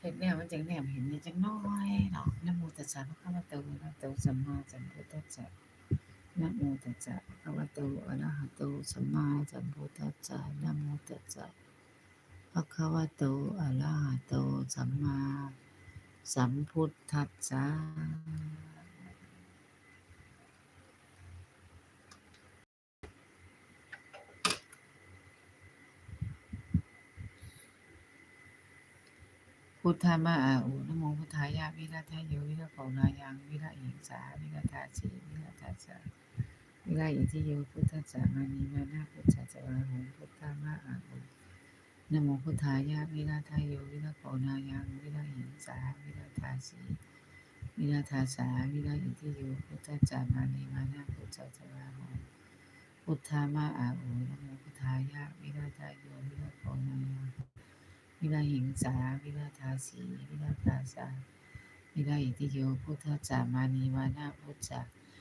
ເຮັດແລ້ວມັນຈັ່ງແນມເຫັນແດ່ຈັກໜ້ອຍເນາະ. ນະໂມຕັດສະ ພະຄະວະໂຕ ອະລະຫະໂຕ ສຳມາສຳພຸດທັດສະ. ນະໂມຕັດສະ ພະຄະວະໂຕ ອະລະຫະໂຕ ສຳມາສຳພຸດທັດສະ. ນະໂມຕັດສະ ພະຄະວະໂຕ ອະລະຫະໂຕ ສຳມາສຳພຸດທັດສະ. ພຸດທະມາອາອຸ ນະໂມພຸດທາຍະ ວິລະທະໂຍ ວິລະໂກນາຍັງ ວິລະຫິງສາ ວິລະທາສີ ວິລະທາສາ ວິລະອິດທິໂຍ ພຸດທັດສະ ມານີມານະ ພຸດສະຈະວາໂຫ ພຸດທະມາອາອຸ ນະໂມພຸດທາຍະ ວິລະທະໂຍ ວິລະໂກນາຍັງ ວິລະຫິງສາ ວິລະທາສີ ວິລະທາສາ ວິລະອິດທິໂຍ ພຸດທັດສະ ມານີມານະ ພຸດສະຈະວາໂຫ ພຸດທະມາອາອຸ ນະໂມພຸດທາຍະ ວິລະທະໂຍ ວິລະໂກນາຍັງ ວິລະຫິງສາ ວິລະທາສີ ວິລະທາສາ ວິລະອິດທິໂຍ ພຸດທັດສະ ມານີມານະ ພຸດສະ